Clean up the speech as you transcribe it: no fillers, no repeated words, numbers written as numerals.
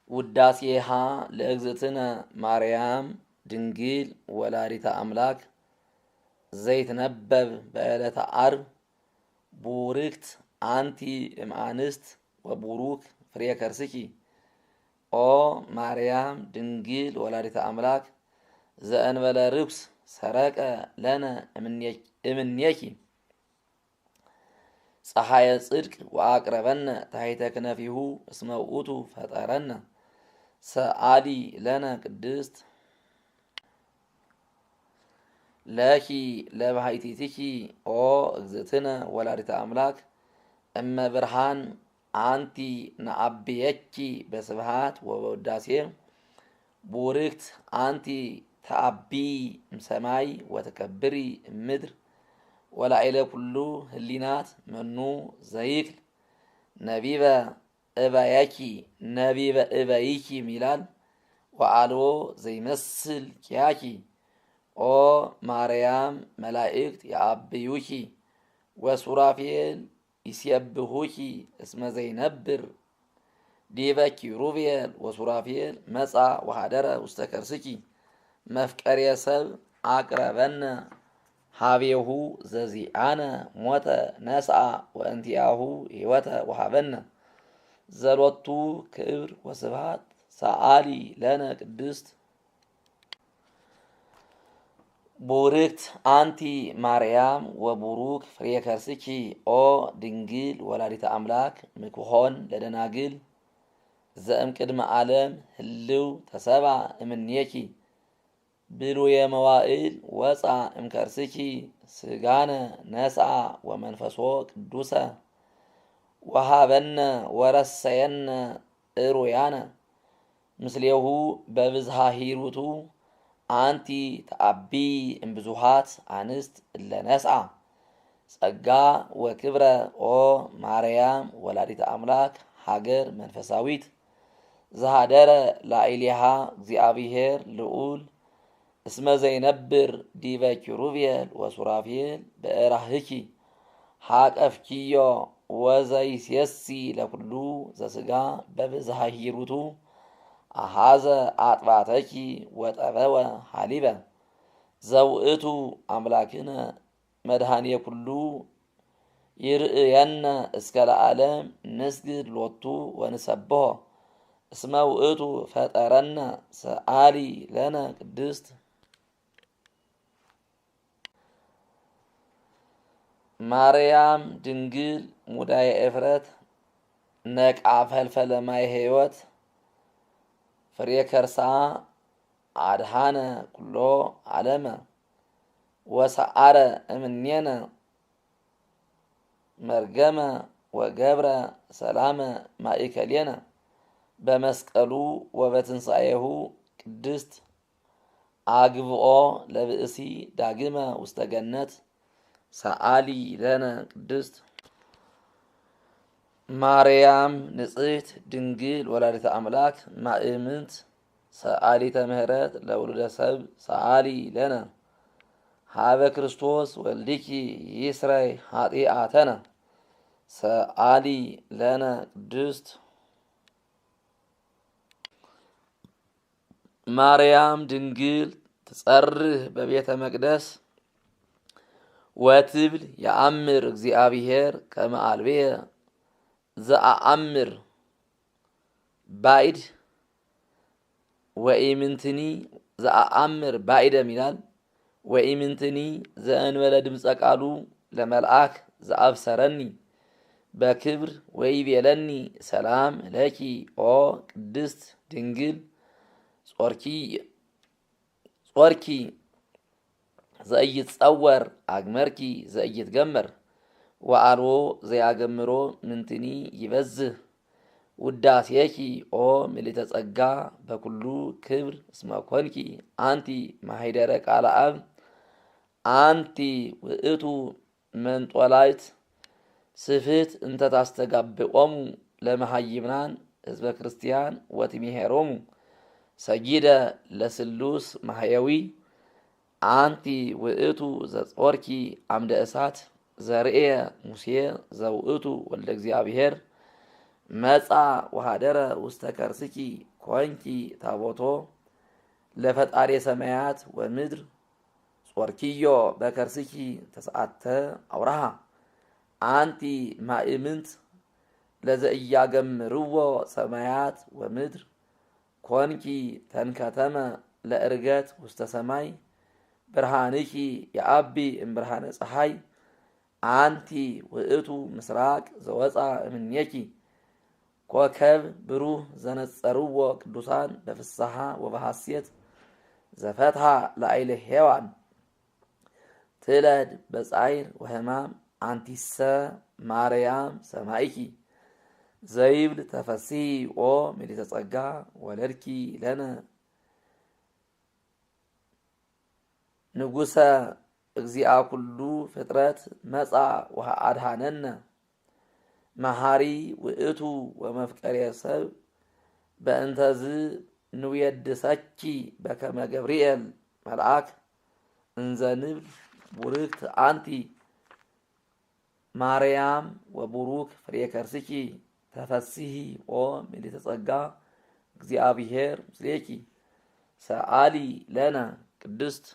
ውዳሴሃ ለእግዝእትነ ማርያም ድንግል ወላዲተ አምላክ ዘይትነበብ በዕለተ ዓርብ። ቡርክት አንቲ እምአንስት ወቡሩክ ፍሬ ከርስኪ ኦ ማርያም ድንግል ወላዲተ አምላክ ዘእንበለ ርኩስ ሰረቀ ለነ እምኔኪ ፀሐየ ጽድቅ ወአቅረበነ ታሕተ ክነፊሁ እስመ ውእቱ ፈጠረነ ሰአሊ ለነ ቅድስት። ለኪ ለባሕቲትኪ ኦ እግዝእትነ ወላዲተ አምላክ እመ ብርሃን አንቲ ነአብየኪ በስብሃት ወበውዳሴ። ቡርክት አንቲ ተአቢ እምሰማይ ወተከብሪ እምድር ወላዕለ ኩሉ ህሊናት መኑ ዘይክል ነቢበ እበየኪ ነቢበ እበይኪ ይላል ወአልቦ ዘይመስል ኪያኪ ኦ ማርያም መላእክት የአብዩኪ ወሱራፌል ይሴብሑኪ እስመ ዘይነብር ዲበ ኪሩቤል ወሱራፌል መጻ ወሃደረ ውስተ ከርስኪ መፍቀሬ ሰብ አቅረበነ ሀቤሁ ዘዚአነ ሞተ ነስአ ወእንቲአሁ ሕይወተ ወሃበነ ዘሎቱ ክብር ወስብሐት ሰአሊ ለነ ቅድስት። ቡርክት አንቲ ማርያም ወቡሩክ ፍሬ ከርስኪ ኦ ድንግል ወላዲተ አምላክ ምክሆን ለደናግል ዘእምቅድመ ዓለም ህልው ተሰባ እምኔኪ ብሉየ መዋእል ወፃ እምከርስኪ ስጋነ ነስአ ወመንፈሶ ቅዱሰ ወሃበነ ወረሰየነ እሩያነ ምስሌሁ በብዝሃ ሂሩቱ አንቲ ተአቢ እምብዙሃት አንስት እለ ነስአ ጸጋ ወክብረ ኦ ማርያም ወላዲተ አምላክ ሀገር መንፈሳዊት ዘሃደረ ላዕሌሃ እግዚአብሔር ልዑል እስመ ዘይነብር ዲበ ኪሩቤል ወሱራፌል በእራህኪ ሀቀፍኪዮ ወዘይሴሲ ለኩሉ ዘስጋ በብዝሃ ሂሩቱ አሃዘ አጥባተኪ ወጠበወ ሀሊበ ዘውእቱ አምላክነ መድኃኔ ኩሉ ይርእየነ እስከ ለዓለም ንስግድ ሎቱ ወንሰብሖ እስመ ውእቱ ፈጠረነ ሰአሊ ለነ ቅድስት። ማርያም ድንግል ሙዳየ ኤፍረት ነቃ ፈልፈለ ማይ ሕይወት ፍሬ ከርሳ አድሃነ ኩሎ ዓለመ ወሰዓረ እምኔነ መርገመ ወገብረ ሰላመ ማእከሌነ በመስቀሉ ወበትንሣኤሁ ቅድስት አግብኦ ለብእሲ ዳግመ ውስተ ገነት ሰአሊ ለነ ቅድስት። ማርያም ንጽሕት ድንግል ወላዲተ አምላክ ማእምንት ሰአሊተ ምህረት ለውሉደ ሰብ ሰአሊ ለነ ሀበ ክርስቶስ ወልድኪ ይስረይ ኃጢአተነ ሰአሊ ለነ ቅድስት። ማርያም ድንግል ትጸርህ በቤተ መቅደስ ወትብል የአምር እግዚአብሔር ከመ አልብየ ዘአአምር ባዕድ ወኢምንትኒ ዘአአምር ባዕደም ይላል። ወኢምንትኒ ዘእንበለ ድምፀ ቃሉ ለመልአክ ዘአብሰረኒ በክብር ወይቤለኒ ሰላም ለኪ ኦ ቅድስት ድንግል ጾርኪ ዘኢይትጸወር አግመርኪ ዘኢይትገመር ወአልቦ ዘያገምሮ ምንትኒ ይበዝህ ውዳሴኪ ኦ ምልዕተ ጸጋ በኩሉ ክብር እስመ ኮንኪ አንቲ ማሂደረ ቃለ አብ አንቲ ውእቱ መንጦላይት ስፍት እንተ ታስተጋብኦሙ ለመሃይምናን ህዝበ ክርስቲያን ወትምሄሮሙ ሰጊደ ለስሉስ ማህየዊ አንቲ ውእቱ ዘጾርኪ አምደ እሳት ዘርእየ ሙሴ ዘውእቱ ወልደ እግዚአብሔር። መጻ ወሃደረ ውስተ ከርስኪ ኮንኪ ታቦቶ ለፈጣሪ ሰማያት ወምድር ጾርኪዮ በከርስኪ ተስዓተ አውራሃ አንቲ ማእምንት ለዘእያገምርዎ ሰማያት ወምድር ኮንኪ ተንከተመ ለእርገት ውስተ ሰማይ ብርሃንኪ የአቢ እምብርሃነ ፀሐይ አንቲ ውእቱ ምስራቅ ዘወፃ እምኔኪ ኮከብ ብሩህ ዘነጸርዎ ቅዱሳን በፍስሐ ወበሐሴት ዘፈትሐ ለአይለ ሔዋን ትለድ በጻይር ወህማም አንቲሰ ማርያም ሰማይኪ ዘይብል ተፈሥሒ ኦ ምልዕተ ጸጋ ወለድኪ ለነ ንጉሰ እግዚአ ኩሉ ፍጥረት መጻ ወአድኀነነ መሐሪ ውእቱ ወመፍቀሬ ሰብ በእንተዝ ንውየድሰኪ በከመ ገብርኤል መልአክ እንዘ ንብል ቡርክት አንቲ ማርያም ወቡሩክ ፍሬ ከርስኪ ተፈሥሒ ኦ ምልዕተ ጸጋ እግዚአብሔር ምስሌኪ ሰአሊ ለነ ቅድስት።